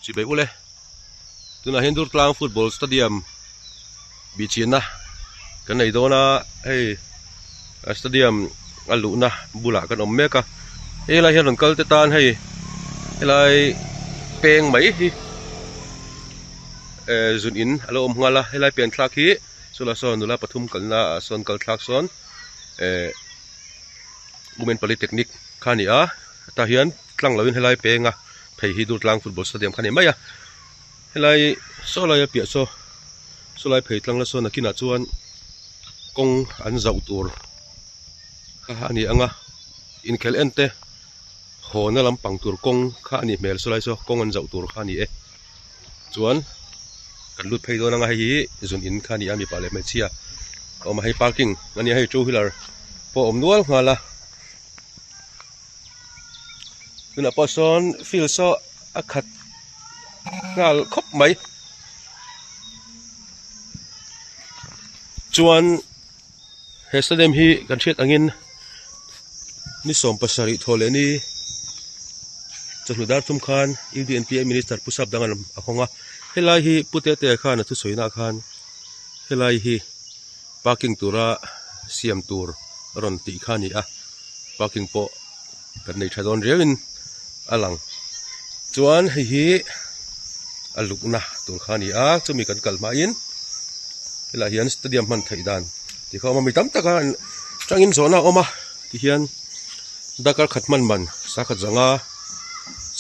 Chibai ule tunah hian Durtlang football stadium bihchianna kan nei dawn a hei stadium a luhna bulah kan awm mek a hei helai hian rawn kal te tan hei helai peng mai hi eh zun in a lo awm nghal a helai pian thlak hi chulai sawn nula pathum kalna ah sawn kal thlak sawn eh women polytechnic kha a ni a tah hian tlang loin helai penga phei hi Durtlang football stadium kha a ni mai a helai saw laia piah saw saw lai phei tlang la sawn nakinah chuan kawng an zauh tur kha a ni ang a inkhelh en te haw na lampang tur kawng kha a nih hmel saw lai saw kawng an zauh tur kha a ni e chuan kan lut phei dawn anga hei hi zun in kha a ni a mipa leh hmeichhia a awm a hei parking a nia hei two wheeler pawh a awm nual nghal a tunah pawh sawn field saw a khat nghal khawp mai chuan he stadium hi kan hriat angin ni 17 thaw leh ni chawhnu dar thum khan U_D_N_P_A minister Pu Sap Dangan a hawng a helai hi Pu Tete khan a thusawi na khan helai hi parking tura siam tur a rawn tih kha a ni a parking pawh kan nei tha dawn riau in a lang chuan hei hi a lukna tur kha a ni a chumi kan kal hma in helaiah hian stadium hman theih dan tih kha a awm a mi tam tak a tangin zawhna a awm a tihian darkar khat hman man sangkhat zanga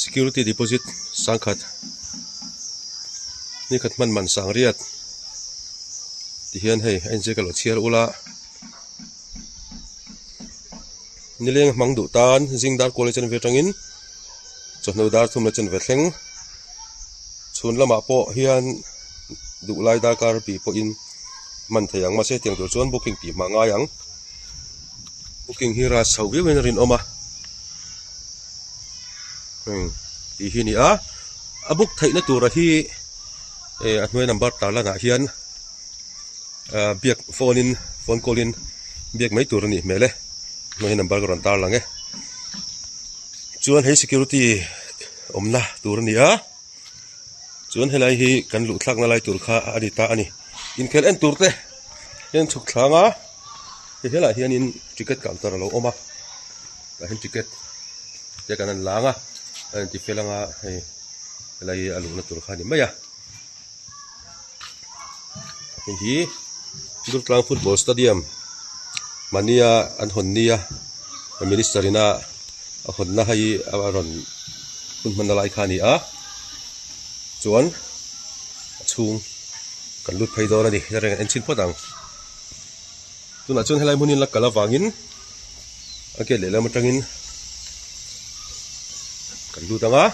security deposit sangkhat ni khat hman man sangriat tihian hei a inziak a lo chhiar ula. Nileng hmang duh tan zing dar kual a chen ve atangin chawhnu dar thum la chen ve thleng chhun lamah pawh hian duh lai darkar bih pawhin hman thei ang mahse hetiang tur chuan booking tih hma ngai ang booking hi ras chho viau in a rinawm a tih hi a ni a a book theihna tura hi eh a hnuai number tar lanah hian. Ah biak phone in phone call in biak mai tur a nih hmel e hnuai hi number ka rawn tar lang e chuan hei security awmna tur a ni a chuan helai hi kan luh thlakna lai tur kha a ni ta a ni inkhelh en tur te hian chhuk thlang a hei helaiah hianin ticket counter a lo awm a tah hian ticket te kan han lang a a inti fel anga hei helai hi a luhna tur kha a ni mai a. Hei hi Durtlang football stadium mahnia an hawn nia minister ina a hawnna hei a rawn hun hmanna lai kha a ni a chuan a chhung kan lut phei dawn a ni a reng en chhin phawt ang tunah chuan helai hmun in la kal avangin a gate lehlam atangin kan lut ang a.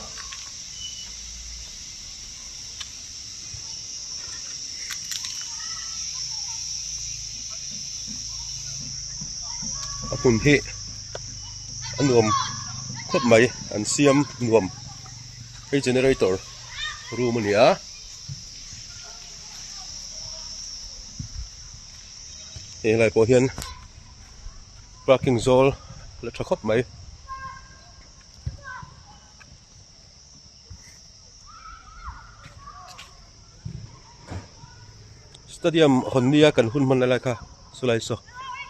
A hmun hi a nuam khawp mai an siam nuam hei generator room a ni a heng lai pawh hian parking zawl la tha khawp mai. Stadium hawn nia kan hun hman lai kha chulai saw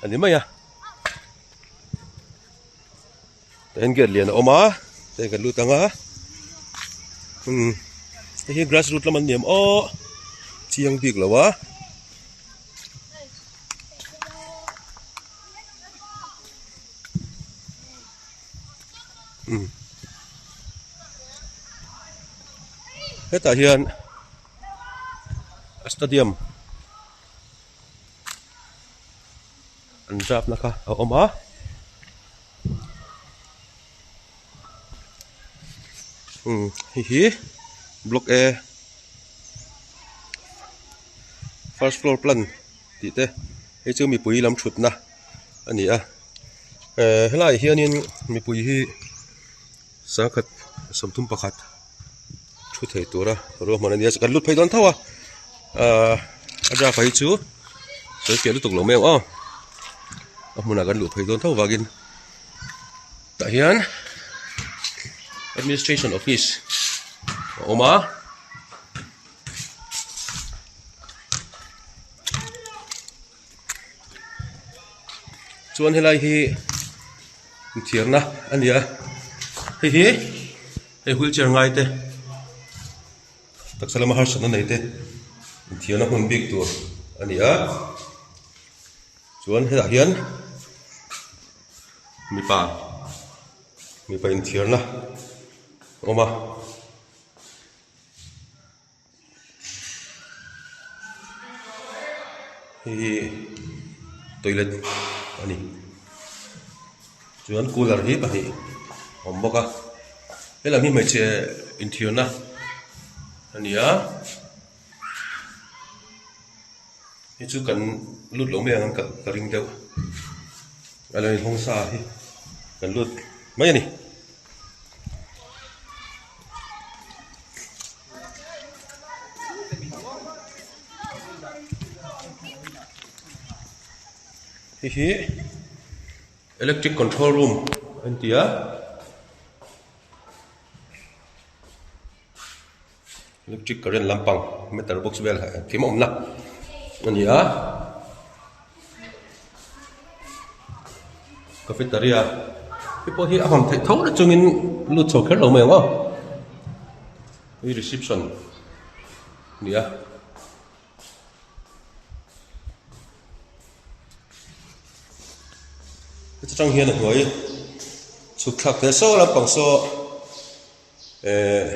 a ni mai a tah hian gate lian a awm a hei kan lut ang a umm hei hi grass root lam an ni em aw chiang bik lo a. Hetah hian stadium an zap na kha a awm a umm hei hi block A first floor plan tih te hei chu mipui lam thutna a ni a. Eh helaiah hianin mipui hi sangkhat 31 thu thei tura ruahman a nia kan lut phei dawn tho a ahh a draft hi chu sawi fiah lutuk lo mai ang aw a hmunah kan luh phei dawn tho vangin tah hian administration office. A awm a. Chuan helai hi inthiarna a ni a hei hi hei wheelchair ngai te taksa lama harsatna nei te inthiarna hmun bik tur a ni a chuan hetah hian mipa mipa inthiarna a awm a. Hei hi toilet a ni chuan cooler hi pahnih a awm bawk a helam hi hmeichhe inthiarna a ni a hei chu kan lut lo mai ang ka ring deuh a lo inhawng sa hi kan lut mai a ni. Hei hi electric control room a ni a electric current lampang meter box vel engkim a awmna a ni a cafeteria hei pawh hi a hawn theih tho na chungin lut chho kher lo mai ang aw hei reception a ni a. Heta tang hian a hnuai chhuk thlak te saw lampang saw ehh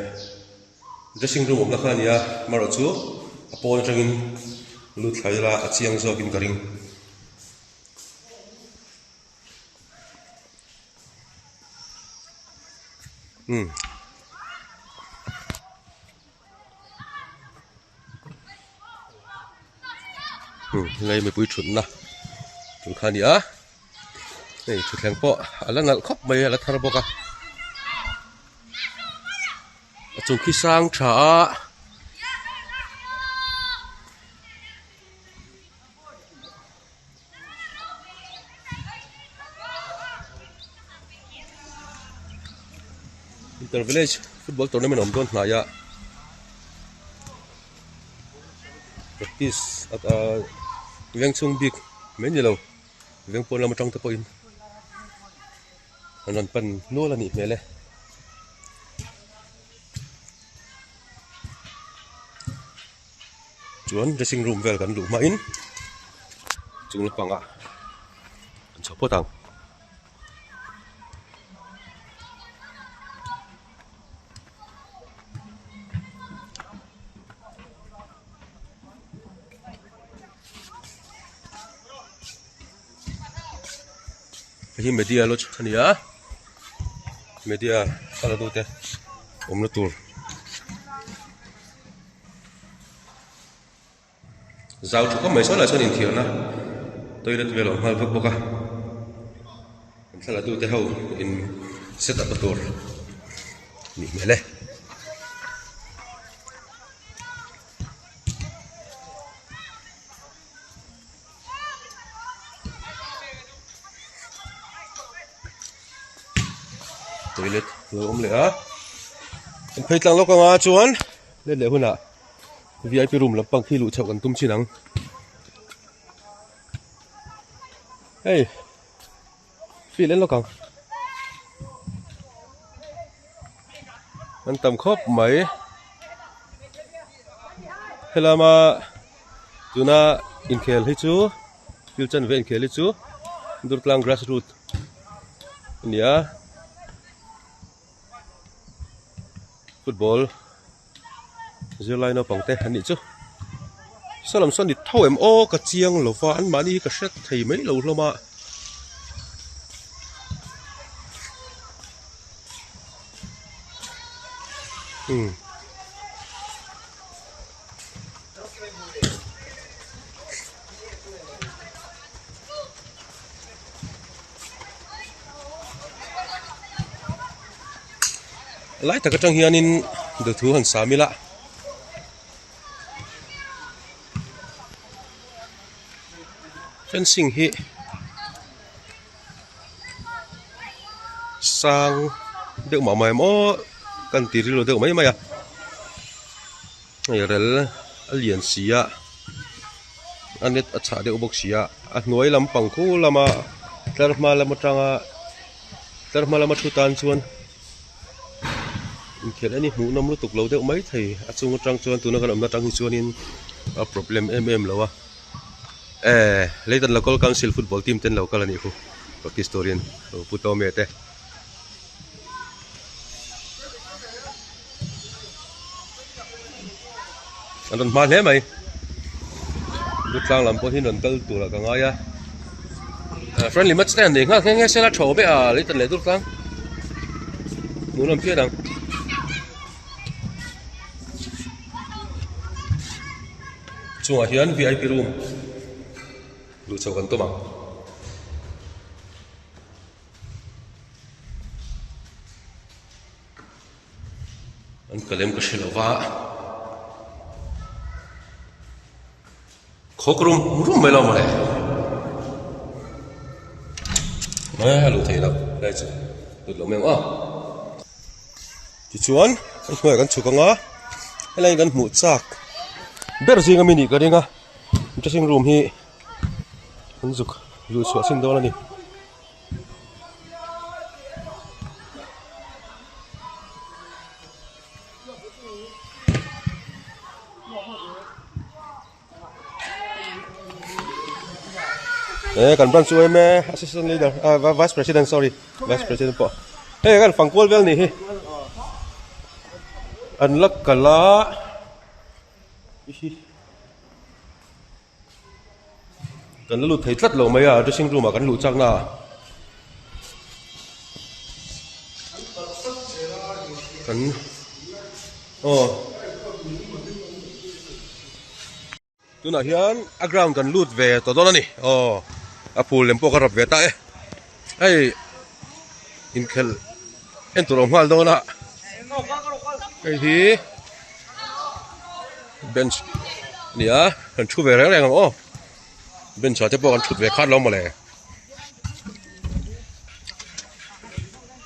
dressing room awmna kha a ni a amaherawh chu a pawn atangin lut thla ila a chiang zawkin ka ring. Umm. Helai mipui thutna tur kha a ni a hei thutthleng pawh a la nalh khawp mai a la thar bawk a a chung khi sang tha a. Inter village football tournament awm dawn hnai a practice ah veng chhung bik mai ni lo veng pawn lam atang te pawhin an rawn pan nual a nih hmel e. Chuan dressing room vel kan luh hmain chung lampangah an chho phawt ang. Hei hi media lodge a ni a media a la dute awmna tur. Zau tha khawp mai sawn ah chuan inthiarna toilet vel a awm nghal vek bawk a an thla la tute ho in set up na tur nih hmel e. Toilet lo awm leh a an phei tlang lawk anga chuan let leh hunah vip room lampang khi luh chhoh kan tum chin ang hei field en lawk ang an tam khawp mai helama tuna inkhel hi chu thil chanve inkhel hi chu Durtlang grass root a ni a football zirlai naupang te an nih chu saw lam sawn ni tho em aw ka chiang lo va an mahni hi ka hre thei mai lo hlawm a. Umm. Lai tak atang hianin dawthu han sam ila fencing hi sang deuh mah mah em aw kan ti rilru deuh mai mai a. Hei rel a lian si a a net a chhah deuh bawk si a a hnuai lampang khu lama tlar hma lam atanga tlar hma lama thu tan chuan inkhelh a ni hmuh nawm lutuk lo deuh mai thei a chung atang chuan tuna kan awmna atang hi chuanin a problem em em lo a eh Leitan Local Council football team te an lo kal a nih khu practice turin pu Tawme te. An rawn hma hle mai Durtlang lam pawh hi rawn kal turah ka ngai a friendly match te an nei nghal nghe nghe sela tha awm e a Leitan leh Durtlang hmuh nawm phian ang. Chungah hian vip room luh chho kan tum ang. An kalem ka hre lo va khawk rum rum mai lo mawle a luh theih loh lai chu lut lo mai ang aw tichuan kan hnuaiah kan chhuk ang a helai kan hmuh chak ber zinga mi nih ka ring a dressing room hi an zuk luh chhuah chin dawn a ni. Eh kan branch chu em e assistant leader ah vice president sorry vice president pawh hei kan fang kual vel nih hi an la kal a Kan la lut thei tlat lo mai a dressing room ah kan luh chak na ah kan aw tunah hian a ground kan lut ve tawh dawn a ni aw a phul lem pawh ka rap ve ta e hei inkhelh en tur a awm nghal dawn a hei hi bench a ni a kan thu ve reng reng ang aw bench ah te pawh kan thut ve khat lo mawle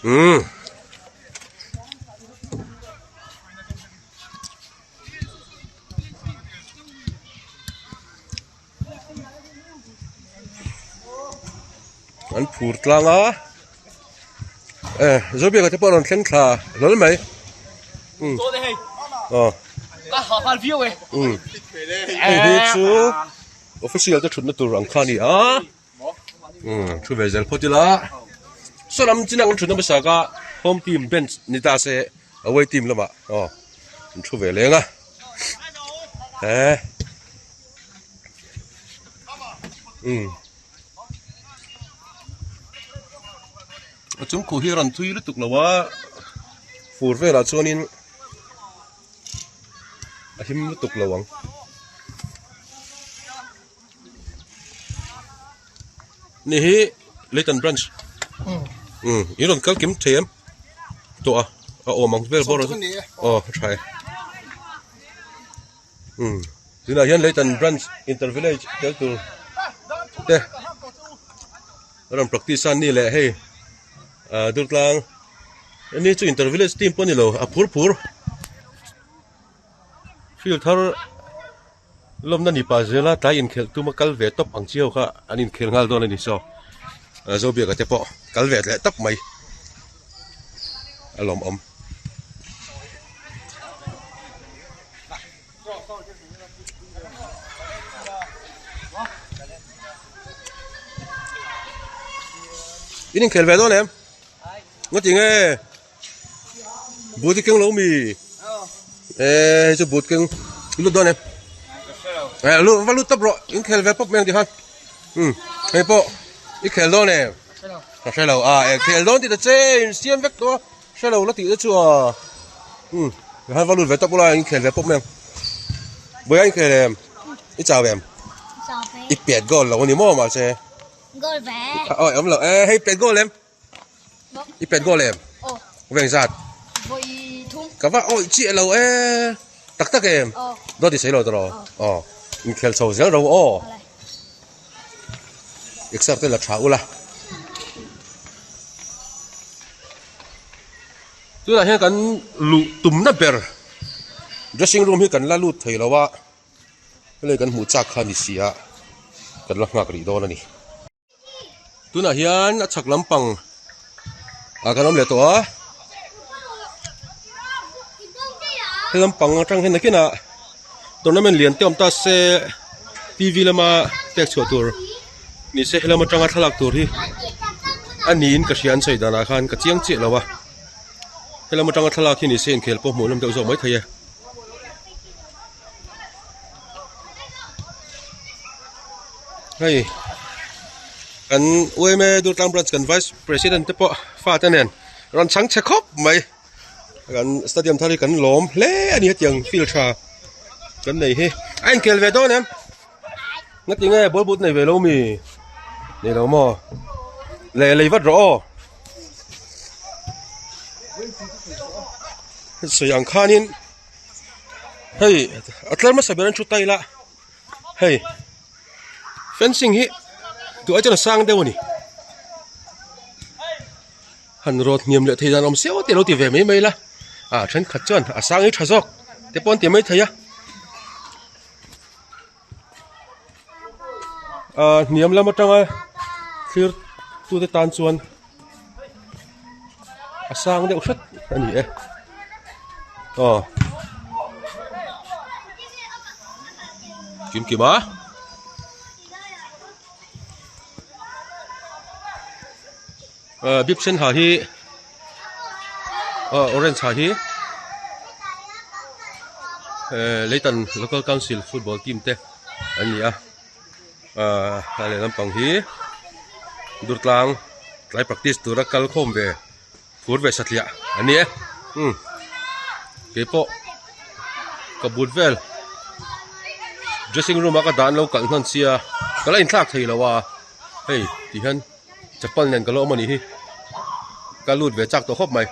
umm. An phur tlang a eh Zobiaka te pawh a rawn thleng thla hlawl mai um aw um hei hi chu official te thutna tur ang kha a ni a um thu ve zel phawt ila saw lam chin ang thutna hmasa kha home team bench ni ta se away team lamah aw an thu ve leng a eh. Umm a chung khuh hi a rawn thui lutuk lo a fur velah chuanin a him lutuk lo ang. Ni hi Leitan branch umm in rawn kal kim thei em tawh a a awm ang vel bawr aw a tha e. Umm tunah hian Leitan branch inter village tel tur te a rawn practice a ni leh hei ah Durtlang ni chu inter village team pawh a ni lo a phur phur field thar lawmna ni pah zela tlai inkhelh tuma kal ve tawp ang chiau kha an inkhel nghal dawn a ni saw Zobiaka te pawh kal ve leh tawp mai a lawmawm. In inkhel ve dawn em? Nga ti nge? But i keng lo mi? Eh, hei chu but keng lut dawn em? Eh, lut va lut tawp rawh. Inkhel ve pawp mai ang ti khan. Um, hei pawh i khel dawn em? Ka hre lo. Ah, eh khel dawn ti ta che, in siam vek tawh a. Hre lo la tih te chu a umm han va lut ve tawp ula in khel ve pawp mai ang Bawiha in khel em i chau em i pet goal lo a ni maw mahse Goal ve awi awm lo e hei pet goal em i pet goal em veng zat vawi thum ka va awi chiah lo e tak tak em dawt i sawi lo tawh aw in khel chho zel ro aw. Exer te la tha ula. Tunah hian kan luh tumna ber Dressing room hi kan la lut thei lo a, helai kan hmuh chak kha a ni si a, kan la nghak rih dawn a ni. Tunah hian a chhak lampang ah kan awm leh tawh a, he lampang atang hian nakinah tournament lian te awm ta se T V lama pek chhuah tur ni se helam atanga thlalak tur hi a niin ka hria an sawi danah khan ka chiang chiah lo a. Helam atanga thlalak hi ni se inkhel pawh hmuh nawm deuh zawk maithei e. Hei kan UMA Durtlang Branch kan Vice President te pawh fate nen rawn chhang chhe khawp mai. Kan stadium thar hi kan lawm hle a ni hetiang field tha kan nei hi. A inkhel ve dawn em? Ngati nge ball boot nei ve lo mi? Nei lo maw? Le lei vat rawh aw. Sawi ang khanin hei a tlar hmasa ber an thu ta ila hei fencing hi duh ai chuan a sang deuh a ni. Han rawt hniam leh thei dan awm siau te lo ti ve mai mai la a thenkhat chuan a sang hi tha zawk te pawh an ti mai thei a. Ahh hniam lam atanga thlir tute tan chuan a sang deuh hret a ni e aw kim kim a ahh bib sen ha hi aw orange ha hi ehh leitan local council football team te an ni a ahh a lehlam pang hi durtlang tlai practice tura kal khawm ve fur ve satliah an ni e umm keipawh ka but vel dressing room a ka dan lo kalh hman sia ka la inthlak thei lo a hei ti hian. Chapal nen ka lo awm a nih hi ka lut ve chak tawh khawp mai.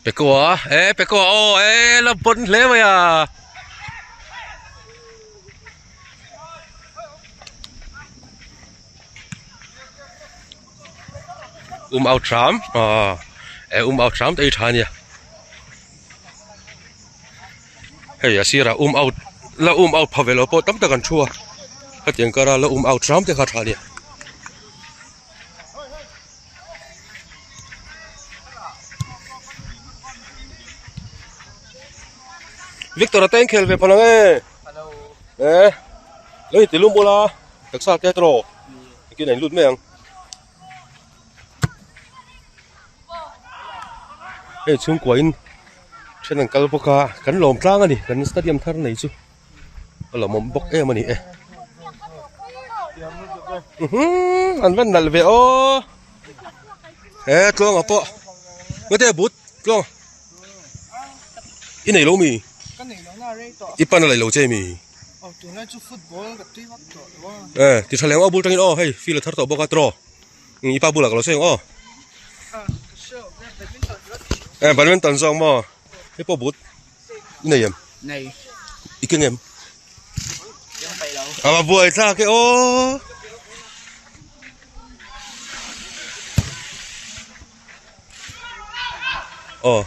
Pekua e Pekua aw e la pawn hle mai a. Um out hram aw e um out hram te hi tha ania hei a sirah um out la um out pha ve lo pawh tam tak an thu a hetiang kara la um out hram te kha tha ania. Victor a te inkhel ve phalh ang e e lo inti lum bawla taksa te tawh engtin a inlut mai ang. Hei chhungkua in then an kal bawk a kan lawm tlang a ni kan stadium thar nei chu a lawmawm bawk em a ni e an van nalh ve aw he tluanga pawh ngate but tluang i nei lo mi i pan a lei lo che mi. E ti tha leng aw bul tangin aw hei field a thar tawh bawk a tiraw i pa bulah ka lo sawi ang aw e badminton zawk maw hei pawh but i nei em i keng em a va buai thlak e aw. Aw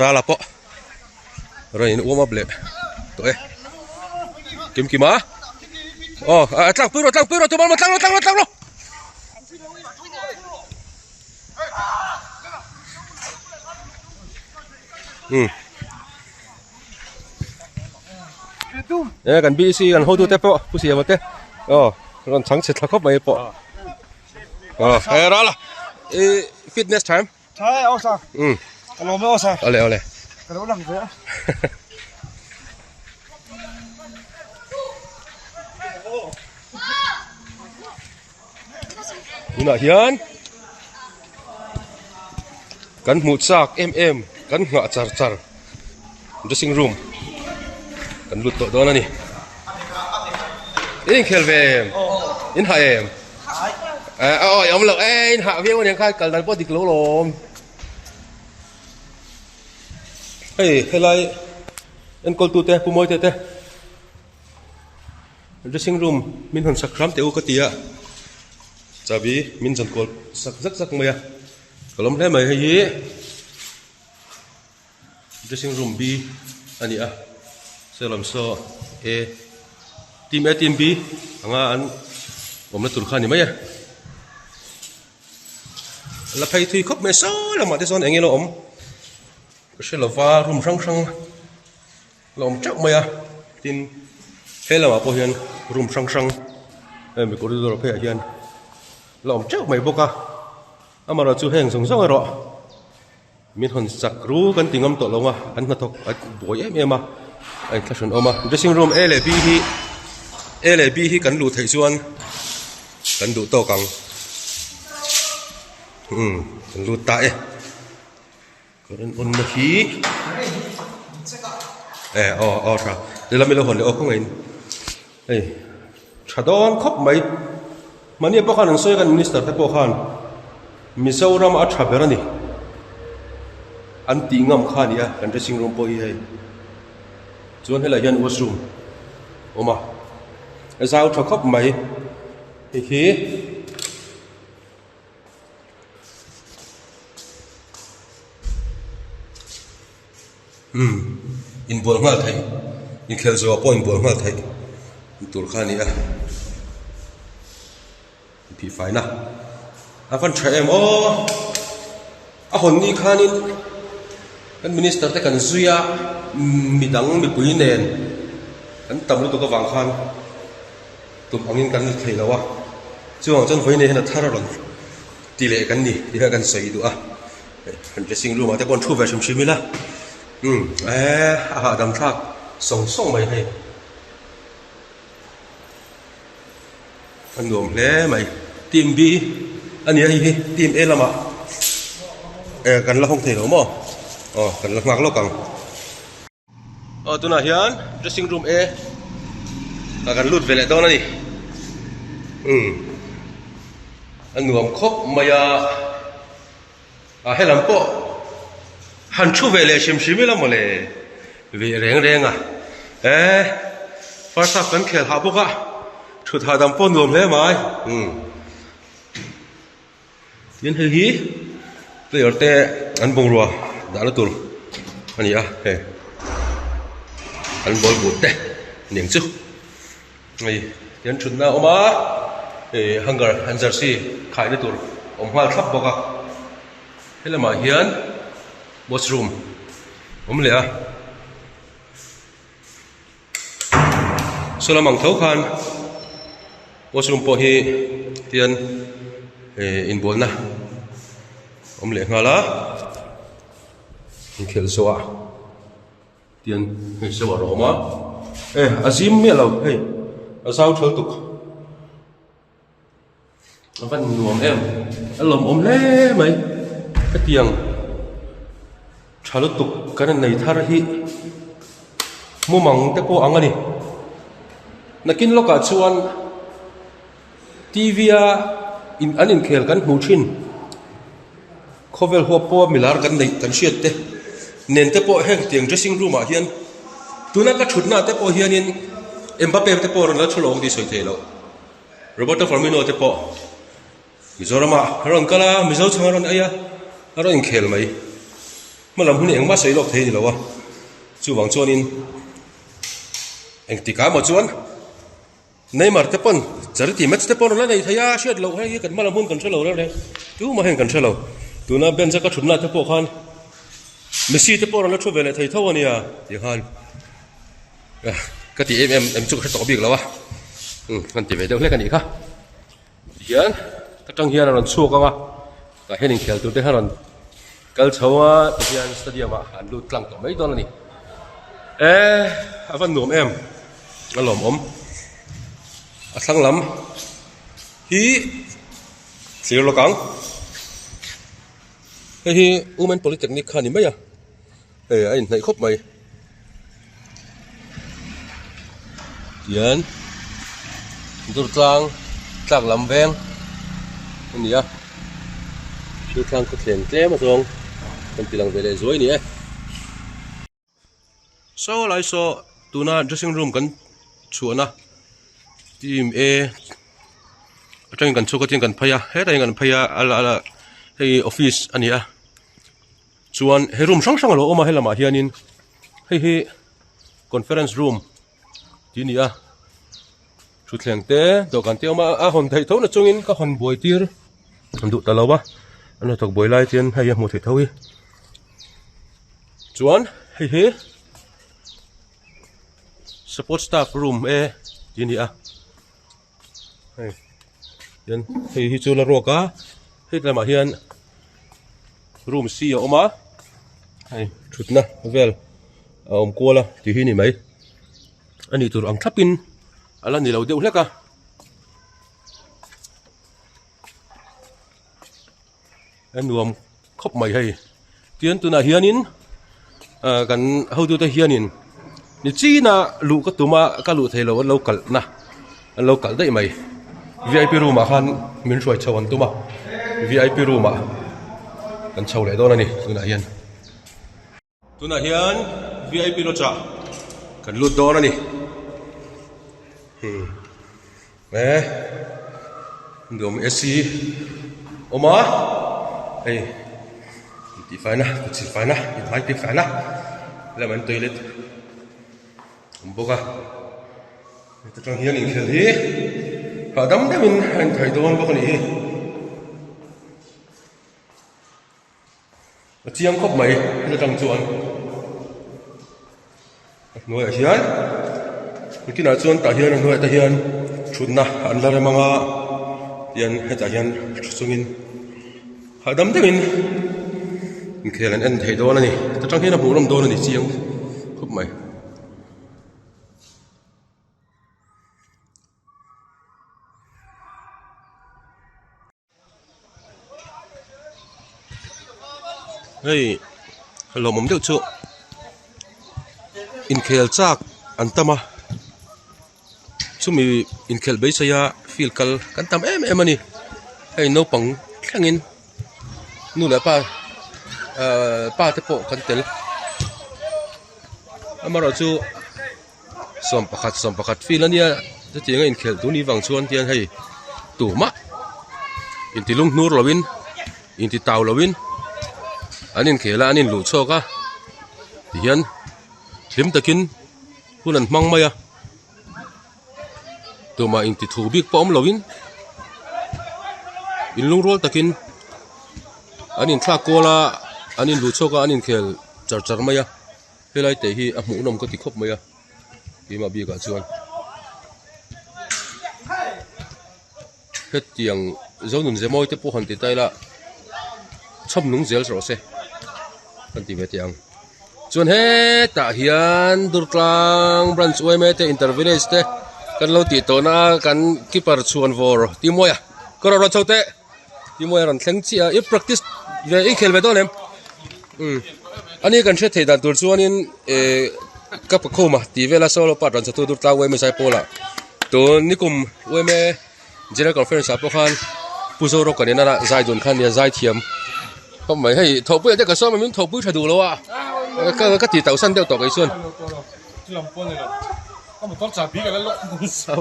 rala pawh rawn in warm up leh tawh e kim kim a aw a tlang pui rawh tlang pui rawh tumah tlang rawh tlang rawh tlang rawh um e kan BC kan hotu te pawh pu siama te aw rawn chhang chhe thla khawp mai pawh. Ờ, eh đó là fitness time. Thế, ô sao? Ừ. Alo mới ô sao? Ole ole. Cái đó làm gì á? Tunah hian kan hmuh chak em em kan nghah char char dressing room kan lut tawh dawn a ni. In inkhel ve em? In hah em? Eh a awi awm loh e in hah viau aniang kha kal dan pawh dik lo lawm. Hei helai enkawl tute pu Mawite te. Dressing room min hawn sak hram teh u ka ti a, chahbi min zawn kual sak zak zak mai a, ka lawm hle mai hei hi dressing room B a ni a, saw lam saw A team A team B anga an awmna tur kha a ni mai e. La phei thui khawp mai saw lamah te chuan eng ilo awm ka hre lova room hrang hrang la awm teuh mai a tin he lamah pawh hian room hrang hrang hemi corridor pheiah hian la awm teuh mai bawk a amaherawh chu heng zawng zawng erawh min hawn chak ru kan ti ngam tawh lo a an hnathawk a buai em em a a inthlahrun awm a dressing room a leh b hi a leh b hi kan luh theih chuan kan duh tawk ang umm kan lut ta e. Current on na hi eh aw aw tha lehlam ilo hawn leh aw khawngaih in hei tha dawn khawp mai mahni pawh khan an sawi a kan minister te pawh khan Mizoram a tha ber a ni an tih ngam kha a ni a kan dressing room pawh hi hei chuan helaiah hian washroom a awm a a zau tha khawp mai hei hi. Umm inbual nghal theih inkhel zawh ah pawh inbual nghal theih tur kha a ni a inphihfaina a van tha em aw a hawn ni khanin kan minister te kan zui a midang mipui nen an tam lutuk avang khan. Tum angin kan la thei lo a, chuvang chuan vawiin hian a thar a rawn ti leh kan ni tih kha kan sawi duh a, kan dressing room ah te pawh an thu ve hrim hrim ila umm eee a hahdam thlak sawng sawng mai hei a nuam hle mai team B a ni a hei hi team A lamah eh kan la hawng thei lo maw aw kan la nghak lawk ang. Aw tunah hian dressing room A ah kan lut ve leh dawn a ni umm a nuam khawp mai a ah helam pawh han thu ve leh hrim hrim ila mawle ve reng reng a eh first half kan khel hah bawk a thut hahdam pawh nuam hle mai umm. Tin hei hi player te an bungrua dahna tur a ni a hei an ball but te a ni ang chu hei tian thutna a awm a hei hanger an jersey khaina tur awm nghal thlap bawk a helamah hian washroom awm leh a. Saw lam ang tho khan washroom pawh hi tian eh inbualna awm leh nghal a inkhelh zawhah tian hei shower a awm a eh a zim miah lo hei a zau tha lutuk. A van nuam em a lawmawm hle mai hetiang tha lutuk kan in nei thar hi mumang te pawh ang a ni nakin lawkah chuan T V a in an inkhel kan hmuh thin khawvel huap pawha milar kan neih kan hriat te nen te pawh heng tiang dressing room ah hian tuna ka thutna te pawh hianin Mbappe te pawh rawn la thu lo ang tih sawi theih loh. Roberto Firmino te pawh Mizoramah a rawn kal a, Mizo chhang a rawn ei a, a rawn inkhel mai. Hmalam hun hi engmah sawi lawk thei a ni lo a, chuvang chuanin engtikah emaw chuan Neymar te pawn charity match te pawh a rawn la nei thei a, hriat loh hei hi kan hmalam hun kan hre lo reng reng, tumah hian kan hre lo. Tuna bench a ka thutna te pawh khan Messi te pawh a rawn la thu ve leh thei tho a nia tih khan. Ka ti em em em chu ka hre tawh bik lo a umm kan ti ve deuh hlek a nih kha tihian ka tang hian a rawn chhuak ang a tah hian inkhel tur te kha a rawn kal chho a tihian stadium ah an lut tlang tawh mai dawn a ni eh a va nuam em a lawmawm a thlang lam hi thlir lawk ang hei hi women polytechnic kha a ni mai a. Hei a inhnaih khawp mai tihian durtlang tlak lam veng a ni a durtlang khawthleng tlem a zawng kan ti lang ve leh zuai a ni e. Saw lai saw tuna dressing room kan chhuahna. Team A atangin kan chhuk a tin kan phei a hetah hian kan phei a a la hei office a ni a chuan he room hrang hrang a lo awm a helamah hianin hei hi conference room tih a ni a thutthleng te dawhkan te a awm a a hawn theih tho na chungin ka hawn buai tir duh ta lo a an hnathawk buai lai chuan hei a hmuh theih tho hi chuan hei hi. Support staff room e tih a ni a hei hian hei hi chu la ruak a hei lamah hian room c a awm a hei thutna vel a awm kual a tih hi a ni mai a nih tur ang thlapin a la ni lo deuh hlek a. A nuam khawp mai hei tin tunah hianin ah kan hotute hianin ni china luh ka tum a ka luh theih loh an lo kalhna an lo kalh daih mai V I P room ah khan min hruai chho an tum a V I P room ah kan chho leh dawn a ni tunah hian. Tunah hian vip lodge ah kan lut dawn a ni hmm e nuam AC awm a hei tihfai na kut silfai na inhmai tihfai na lamah hian toilet awm bawk a heta tang hian inkhel hi hahdam deuhin a inthai dawn bawk a nih hi. A chiang khawp mai heta tang chuan a hnuaiah hian nikinah chuan tah hian a hnuaiah te hian thutna an la rem ang a tian hetah hian thu chungin hahdam deuhin inkhel an en thei dawn a ni heta tang hian a hmuhnawm dawn a ni chiang khawp mai. Hei lawmawm deuh chu inkhel chak an tam a chumi inkhelh beisei a field kal kan tam em em a ni hei naupang thlengin nu leh pa ahh pa te pawh kan tel amaherawhchu. 11 11 field ania chutiang a inkhelh tun nih vang chuan hian hei tumah inti lung hnur lovin inti tau lovin an inkhel a an inluh chhuak a tihian hlim takin hun an hmang mai a tumah inti thu bik pawh awm lovin inlungrual takin an inthlak kual a an inluh chhuak a an inkhel char char mai a. Helai te hi a hmuhnawm ka ti khawp mai a keimah bikah chuan hetiang zonun ze mawi te pawh han ti ta ila chhawm nung zel rawh se kan ti ve teh ang chuan hetah hian Durtlang branch yma te inter village te kan lo tih tawhna a kan keeper chhuan vawr Timoia ka rawn rawn chho teh. Timawi a rawn thleng chiah a i practice ve i khel ve dawn em umm ani kan hriat theih dan tur chuanin eh ka pakhuma tih vela solo part rawn chatu dur tlang uaime zaipawl ah tun nikum uaime general conference ah pawh khan pu Zorawka nena zai dun kha nia zai thiam khawp mai hei thawhpui ah te ka sawm a min thawhpui tha duh lo a ka ka tih tauh san deuh tawh kei chuan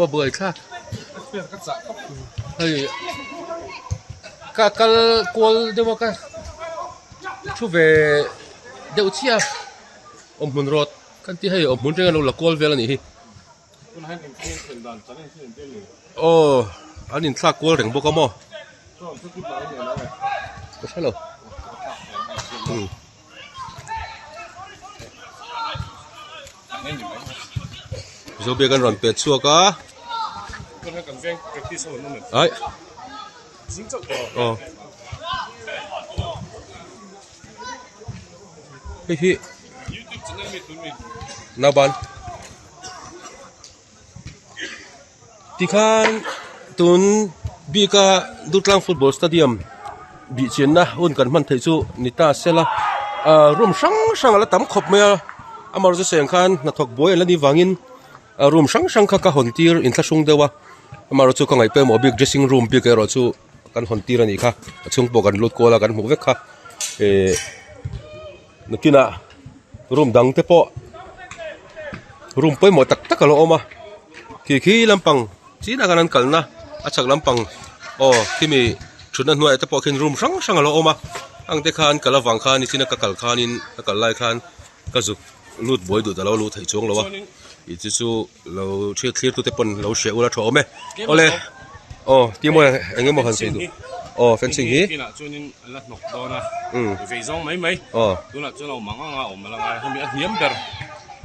a buai thlak hei ka kal kual deuh a ka thu ve deuh chiah a awmhmun rawt kan tih hei awmhmun reng a lo la kual vel a nih hi aw an inthlak kual reng bawk a maw ka hre lo. Zobia kan rawn pet chhuak a ai aw hei hi nauban tikhan tun bika Durtlang football stadium bih chianna hun kan hman theih chu ni ta sela ah room hrang hrang a la tam khawp mai a amaherawhchu seng khan hnathawk buai an la nih vangin ah room hrang hrang kha ka hawn tir inthlahrung deuh a amaherawhchu ka ngaih pawimawh bik dressing room bik erawh chu kan hawn tir a nih kha a chhung pawh kan lut kual a kan hmuh vek kha eh nakinah room dang te pawh room pawimawh tak tak a lo awm a khi khi lampang. Chinah khan an kalna a chhak lampang aw khimi thutna hnuaiah te pawh khian room hrang hrang a lo awm a ang te khan kal avang khan nichina ka kal khanin ka kal lai khan ka zuk lut buai duh ta lo a luh theih chuang lo a ih chu chu lo thil thlir tute pawn lo hria ula tha awm e awle aw timo eng emaw han sawi duh aw fencing hi kinah chuanin a la hnawk dawn a vei zawng mai mai aw tunah chuan a awm ang ang a awm a la ngai hemi a hniam ber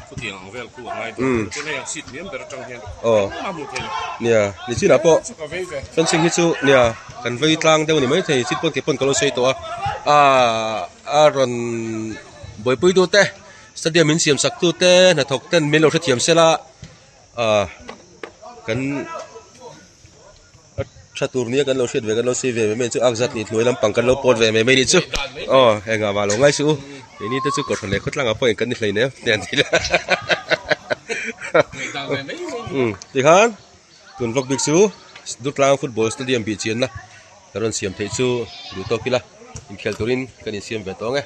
chutiang ang vel khu a ngai dawn chuan hei a seat hniam ber atang hian aw engmah hmuh theih loh nia nichinah pawh chu ka vei ve fencing hi chu nia kan vei tlang deuh a ni maithei chin pawn kei pawn ka lo sawi tawh a ah a rawn buaipui tute stadium in siam sak tute hnathawk ten min lo hrethiam sela ah kan a tha tur nia kan lo hriat ve kan lo sawi ve mai mai chu ak zat nih hnuai lampang kan lo pawt ve mai mai nih chu aw engah mah lo ngai suh u keini te chu kawhhran leh khawtlang ah pawh in kan ni hleinem te an ti la umm tikhan tun vlog bik chu Durtlang football stadium bih chianna kan rawn siam theih chu duh tawk ila inkhel turin kan insiam ve tawng e.